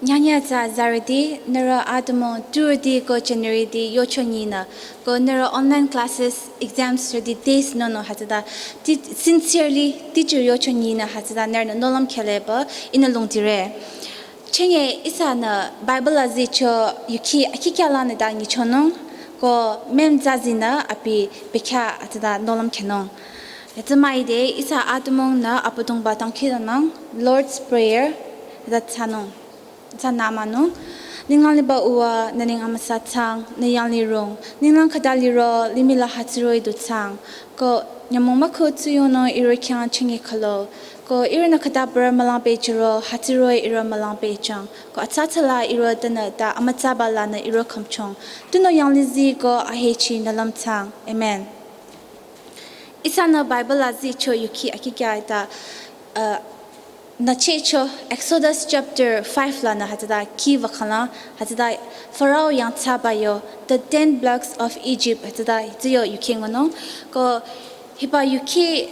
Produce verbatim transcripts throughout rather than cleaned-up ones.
Nyanya tsü zarüti, nührü atümung turüti ko January ti yocho nyinü, ko nührü online classes, exams rüti days nono hütsüta, ti sincerely teacher yocho nyinü hütsüta nührünü nohlüm khyaleba ihnü lungtire. Chünye ihsanü Bible azicho yuki akikya lanü ta nyichonung, ko mem zazinü abi bekya hütsüta nohlüm khyünung. Hütsü müide ihsa atümungnü Abüdongba dangkhidangnang Lord's Prayer hütsüta thsanung. Thsanü mühnung. Ninglang liba Uwa, nü neng amüsa thsaang, nü yanglih rung. Ninglang khüta liro, limih la hütsüroh-i du thsaang. Ko nyümong mükhu tsuyongnung ihrü khyang chünye khülo. Ko ihrünü khüta bürü mülang pehjüro, hütsüroh-i ihrü mülang pehjüng. Ko atsa tsüla ihrü tenü ta amütsaba lanü ihrü khümchong. Tunüo yanglih zii ko ahechi nü lüm thsaang. Amen. Ihsanü Bible azicho yuki akikya ta, uh, nüchehcho Exodus chapter five lanü hütsüta kih wükhala, hütsüta Pharaoh yangthsaba yo, the ten plagues of Egypt hütsüta hütsü yo yuki ngunung. Ko hiba yuki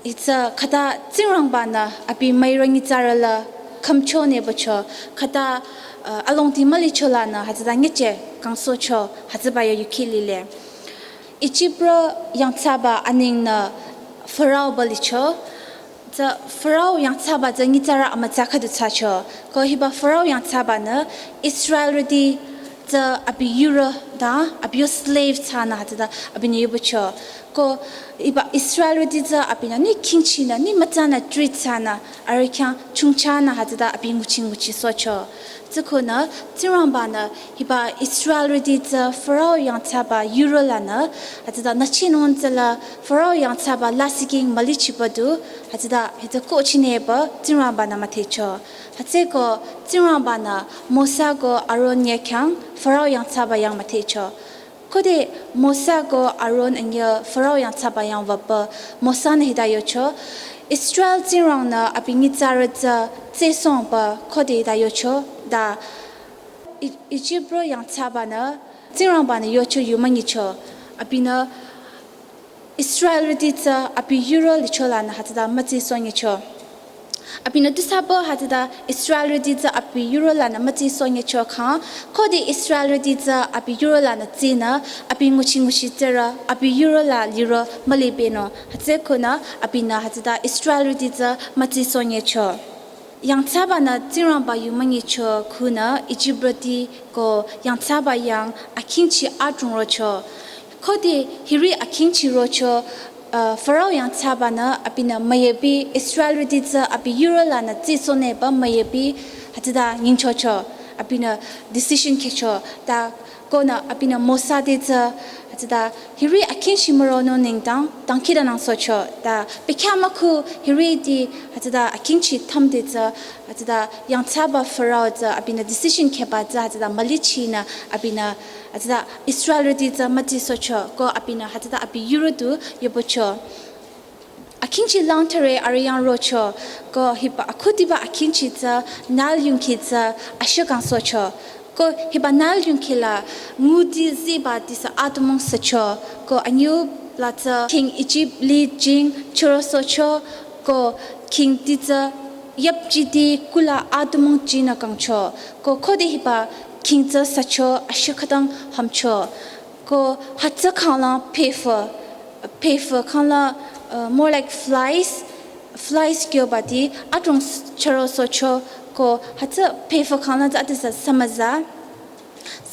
hütsü khüta Tsingrangbanü abi müiro nyitsarü la khümcho nü bacho, khüta, uh, alongdi mülicho lanü hütsüta nyicheh kangsohcho hütsüba yo yuki lile. Egyptrü yangthsaba aningnü Pharaohba licho. Tsü Pharaoh yangthsaba tsü nyitsarü amütsa khüdu thsacho. Ko hiba Pharaoh yangthsabanü Israelrüti tsü abi yurü ta, abi yo slave thsanü hütsüta abinü yubucho. Ko hiba Israelrüti tsü abinü ni khingchinü, ni mütsanü treat thsanü, arüh khyang chungchanü hütsüta abi nguchi nguchisohcho. Tsükhonü Tsingrangbanü hiba Israelrüti tsü Pharaoh yangthsaba yurü lanü, hütsüta nüchinung tsüla Pharaoh yangthsaba lasihking mülichiba du, hütsüta hütsü kohchineba Tsingrangbanü müdhecho. Hütsüeko Tsingrangbanü Mosa ko Aaron nyü khyang Pharaoh yangthsaba yang müdhecho. Khode Mosa ko Aaron anyü Pharaoh yangthsaba yang wüpü, Mosanü hita yocho, Israel Tsingrangnü abi nyitsarü tsü tsehsohngpü khode hita yocho, ta E-, Egyptrü yangthsabanü Tsingrangbanü yocho yu münyicho, abinü Israelrüti tsü abi yurü licho lanü hütsüta mütsehsoh nyicho. Abinü tusüpü hütsüta Israelrüti tsü abi yurü lanü mütsehsoh nyicho khang, khode Israelrüti tsü abi yurü lanü tsehnü, abi nguchi nguchi tsürü, abi yurü la lirü mülibenung. Hütsükonü abinü hütsüta Israelrüti tsü mütsehsoh nyicho. Yangthsabanü Tsingrangba yu münyicho khunü Egyptrüti ko yangthsaba yang akingchi adrong rocho. Khode hiri akingchi rocho, uh, Pharaoh yangthsabanü abinü müyebi Israelrüti tsü abi yurü lanü tsehsohneba müyebi hütsüta nyingchocho. Abinü decision khehcho. Ta konü abinü Mosa te tsü hütsüta hiri akingchi müronung nengdang dangkhidangnangsohcho. Ta bekhyah mükhu hiriti hütsüta akingchi thümde tsü hütsüta yangthsaba Pharaoh tsü abinü decision khehba tsü hütsüta mülichinü abinü hütsüta Israelrüti tsü mütsehsohcho ko abinü hütsüta abi yurü du yohpücho. Akingchi lang thüre arüh yang rocho, ko hiba akhudiba akingchi tsü Nile yongkhi tsü ashükangsohcho. Ko hiba Nile yongkhi la nguti ziba tisa atümung sücho, ko anyüh la tsü king Egypt li jing chürosohcho, ko king ti tsü yüpjiti kula atümung jinü kangcho, ko khode hiba king tsü sücho ashükhütang hümcho. Ko hütsü khanglang pfeifü, pfeifü khanglang, uh, more like flies, flies kyobati adrong s-, chürosohcho, ko hütsü pfeifü khanglang tsü adisa sümüza,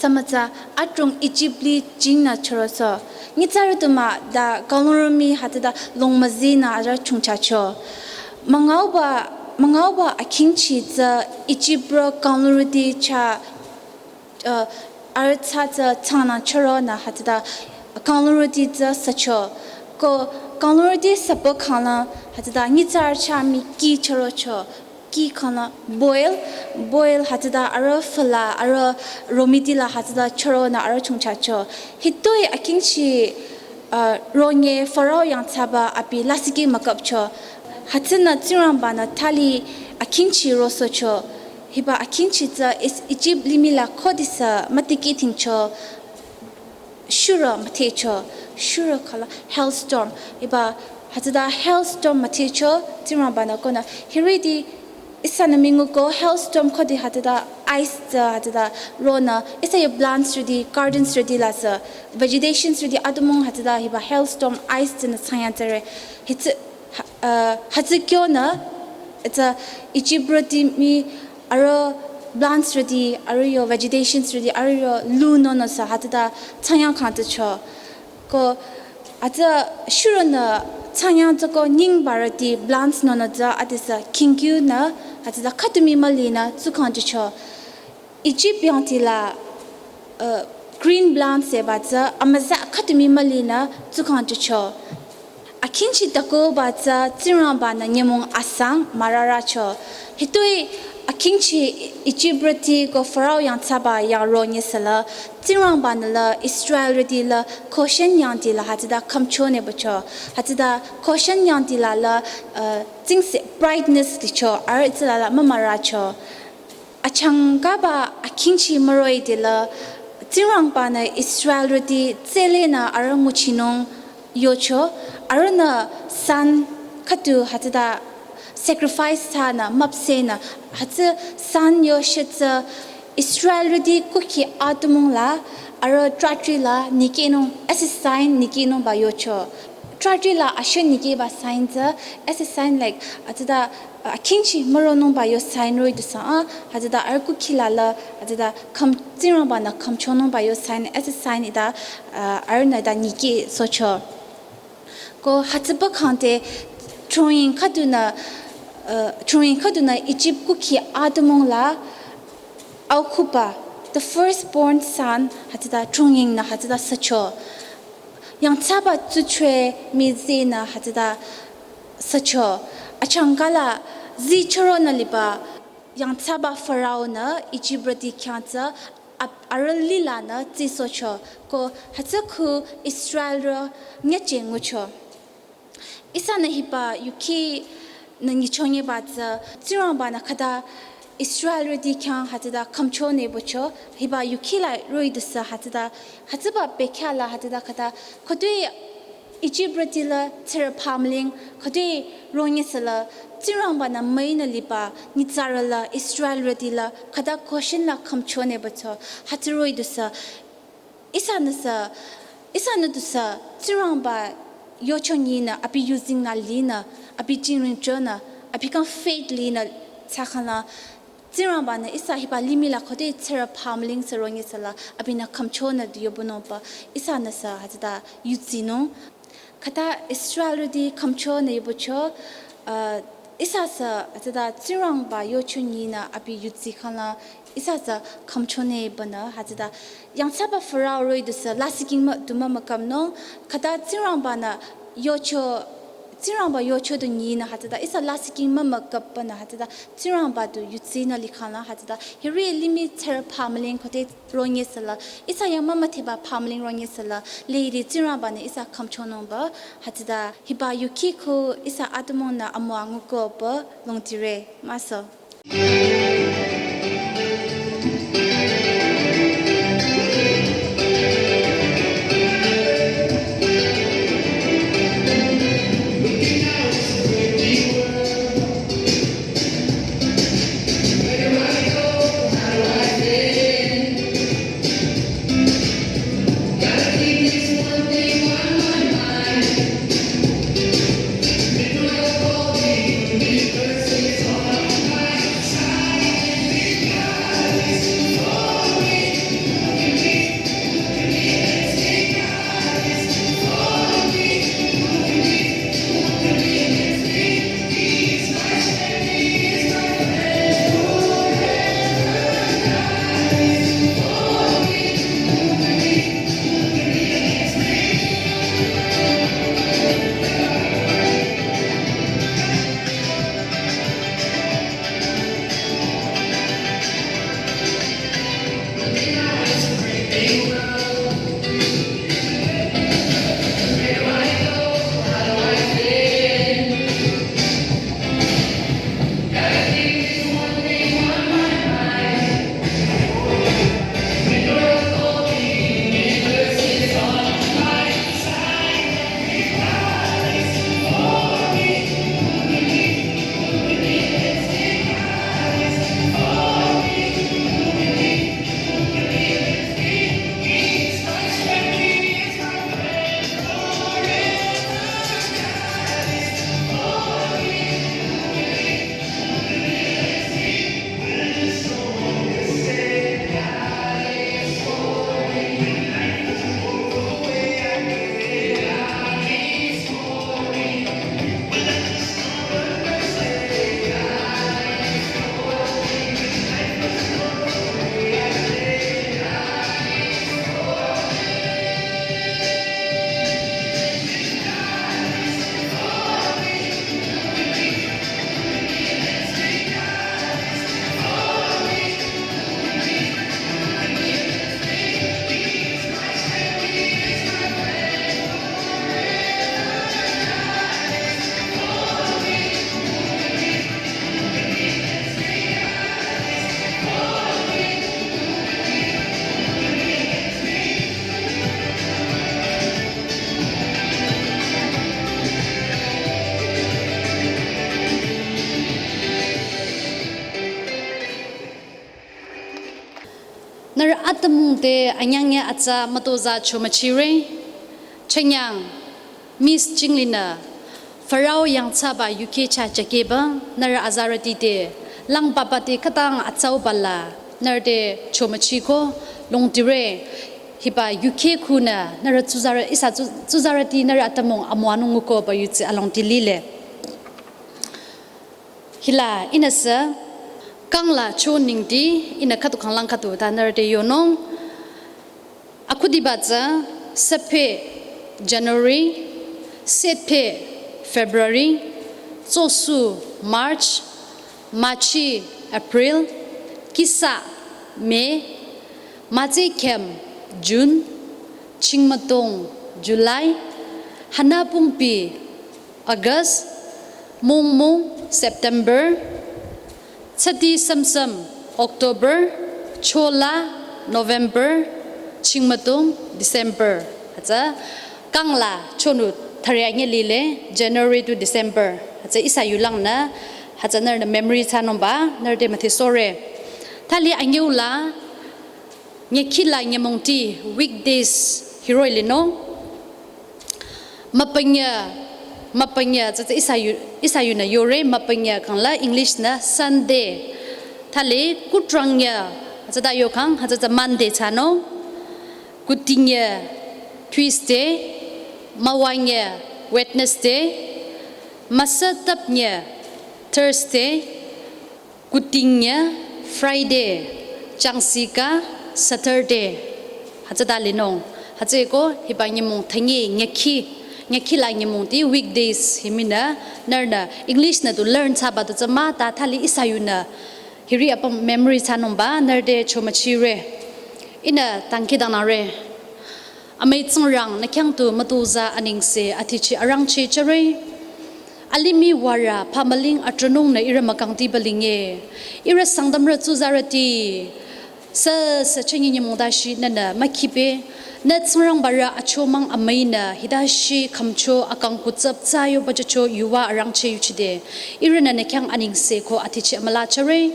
sümüza adrong Egypt li jingnü chürosoh. Nyitsarü du mah ta kanglungrü mii hütsüta longmüzinü arüh chungchacho. Müngaoba, müngaoba akingchi tsü Egyptrü kanglungrüti chah uh, arüh tsü tsü tsangnang chüronü hütsüta kanglungrüti tsü sücho. Ko kanglungrüti süpü khanglang hütsüta nyitsarü chah mii kih chürocho. Kih khanglang boil, boil hütsüta arüh füla, arüh romiti la hütsüta chüronü arüh chungchacho. Hitoi akingchi, uh, ronye Pharaoh yangthsaba abi lasihking müküpcho. Hütsünü Tsingrangbanü thali akingchi rosohcho. Hiba akingchi tsü is-, Egypt limih la khodesü mütikeh tingcho, shurü müdhecho, shurü khanglang hailstorm. Hiba hütsüta hailstorm müdhecho, Tsingrangbanü konü hiriti Ihsanü minguko hailstorm khüdu hütsüta ice tsü hütsüta ronü ihsa yo plantsrüti, gardensrüti la sü, vegetationsrüti atümung hütsüta hiba hailstorm ice tsünü thsangya tsüre. Hütsü, ha- uh, hütsü kyonü, tsü Egyptrüti mii arüh plantsrüti, arüh yo vegetationsrüti, arüh yo lu nonü sü hütsüta thsangya khang tsücho. Ko hütsü shurünü thsangya tsüko nyingbarüti plants nonü tsü adesü khingkyunü hütsüta khütumi mülinü tsukhang tsücho. Egypt yangdi la, uh, green plants eba tsü amüsa khütumi mülinü tsukhang tsücho. Akhingchi takoba tsü Tsingrangbanü nyümong asang müraracho. Hitoi akhingchi Egyptrüti ko Pharaoh yangthsaba yang ronyesüla, Tsingrangbanü la Israelrüti la Goshen yangdi la hütsüta khümchonü bacho. Hütsüta Goshen yangdi la la, uh, tsingse brightness dicho, arüh tsüla la mümüracho. Achangkaba akhingchi müroh-i de la, Tsingrangbanü Israelrüti tsülenü arüh nguchinung yocho, arühnü san khüdu hütsüta sacrifice thsanü müpsehnü, hütsü san yo shetsü Israelrüti kukhi atümung la, arüh trahtri la nikehnung, as a sign nikehnungba yocho. Trahtri la ashe nikehba sign tsü, as a sign, like, hütsüta, uh, akhingchi müronungba yo sign roh-i dusü, ah, hütsüta arüh kukhi la la, hütsüta khüm- Tsingrangbanü khümchonungba yo sign, as a sign ita, uh, arühnü ita nikehsohcho. Ko hütsüba khangte throngnying khüdunü, uh, throngnying khüdunü Egypt kukhi atümung la aukhuba, the firstborn son, hütsüta throngnyingnü hütsüta sücho. Yangthsaba tsuchwe mizinü hütsüta sücho. Achangka la zichoronü liba yangthsaba Pharaoh-nü Egyptrüti khyang tsü ap- arüh lilanü tsisohcho. Ko hütsü khu Israelrü nyache ngucho. Ihsanü hiba yukhi nü nyichonyiba tsü, Tsingrangbanü khüta Israelrüti khyang hütsüta khümchonü bacho, hiba yukhi la roh-i dusü hütsüta, hütsüba bekhyah la hütsüta khüta, khütoi Egyptrüti la tsere pamling, khütoi ronyesüla, Tsingrangbanü müinü liba, nyitsarü la, Israelrüti la, khüta Goshen la khümchonü bacho, hütsü roh-i dusü, ihsanü sü, ihsanü dusü, Tsingrangba yocho nyinü, abi yuzeng nü linü, abi jingring chonü, abi khyang faith linü, thsakhang la, Tsingrangbanü ihsa hiba limih la khode tsere pamling sü ronyesüla, abinü khümchonü du yobunungba, ihsanü sü, hütsüta yudsinung. Khüta Israelrüti khümchonü yobucho, uh, ihsa sü, hütsüta Tsingrangba yocho nyinü abi yudsikhang la, ihsa sü khümchonü banü hütsüta yangthsaba Pharaoh roh-i dusü lasih king mü du mümükümnung, khüta Tsingrangbanü yocho, Tsingrangba yocho du nyinü hütsüta ihsa lasih king mümüküp banü hütsüta Tsingrangba du yudsinü likhang la hütsüta hiri limih tsere pamling khode ronyesüla, ihsa yang mümüdheba pamling ronyesüla, lede Tsingrangbanü ihsa khümchonungba hütsüta hiba yukhi khu ihsa atümungnü amüwa nguko ba longtire, müso. Te anyangye atsa mütozah chomüchire. Chanyang Miss Chingli-nü Pharaoh yangthsaba yukheh chah chakeba nührü azarüti te lang papa te khütang atsauba la nührü te chomüchiko longtire. Hiba yukheh khunü nührü tsuzarü ihsa tsu-, tsuzarüti nührü atümung amüwanung ngukoba yutsi alongti lile. Hila ihnüsü kangla cho nengdi ihnü khüdu khanglang khüdu ta nührü te yonung. Akhudiba tsü sephe January, setphe February, tsosu March, müchi April, kihsa May, mütsikhem June, chingmütong July, hanapungpi August, mungmung September, tsüti sümsüm October, chola November, chingmütong December. Hütsü kangla chonu thüre anyü lile January to December. Hütsü ihsa yulangnü, hütsü nührünü memory thsanungba nührü te müthisohre. Thali anyüula nyükhila nyümongti weekdays hiroh-i linung. Müpünyü, müpünyü, tsütsü ihsa yu-, ihsa yunü yore, müpünyü kangla English nü Sunday. Thali kutrangnyü, tsüta yokhang, hütsütsü Monday thsanung. Kutinyü Tuesday, müwanyü Wednesday, müsatapnyü Thursday, kutinyü Friday, changsika Saturday, hütsüta linung. Hütsüeko hiba nyümong thünye nyükhi, nyükhila nyümongti weekdays himinü, nührünü English nü tu learn thsaba tu tsü mah ta thali ihsa yunü hiri apüm memory thsanungba nührü te chomüchire. Ihnü dangkhidangnangre. Amüi Tsingrang, nü khyang tu mütozah anengse athichi arangcheh chore. Alimih wara phamüling atronung nü ihrü mükangtiba linge. Ihrü Sangtamrü tsuzarüti süsü chünye nyümong dashi nünü mükhipe. Nü Tsingrangbarü achomang amüinü hitashi khümcho akang kutsap tsa yoba jücho yuva arangcheh yuchide. Ihrünü nü khyang anengse ko athichi amüla chore.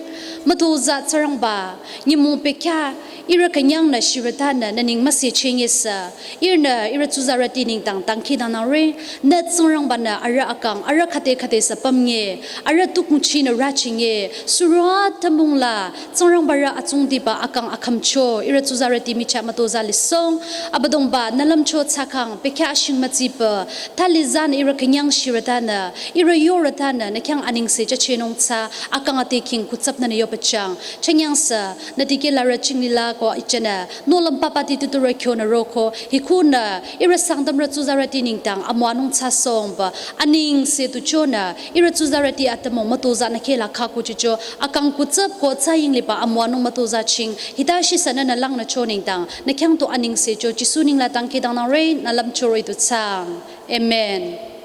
Mütozah Tsingrangba, nyümong pekya ihrü künyangnü shirütanü nü neng müsecheh nyesü. Ihrünü ihrü tsuzarüti nengdang dangkhidangnangre. Nü Tsingrangbanü arüh akang, arüh khüde khüdesü pümnge, arüh tu kungchinü rüchinge, suro atümung la Tsingrangbarü atsungdiba akang akhümcho ihrü tsuzarüti michah mütozah lisong. Abüdongba nü lümcho thsakhang pekya shing mütsipü, thali zanü ihrü künyang shirütanü, ihrü yorütanü nü khyang anengse jüchehnung thsa akang ate king kutsap nünü yopüchang. Chünyangsü nü dikehlarü Chinglila ko ichünü nohlüm papati tuturü kyonü roko, hikunü ihrü Sangtamrü tsuzarüti nengdang amüwanung thsasongba anengse tu chonü ihrü tsuzarüti atümung mütozah nü khehla khaku chicho akang kutsap ko thsaying liba amüwanung mütozah ching hitashi sününü langnü cho nengdang nü khyang tu anengse cho Jisu neng la dangkhidangnangre, nü lümchore tu thsang. Amen.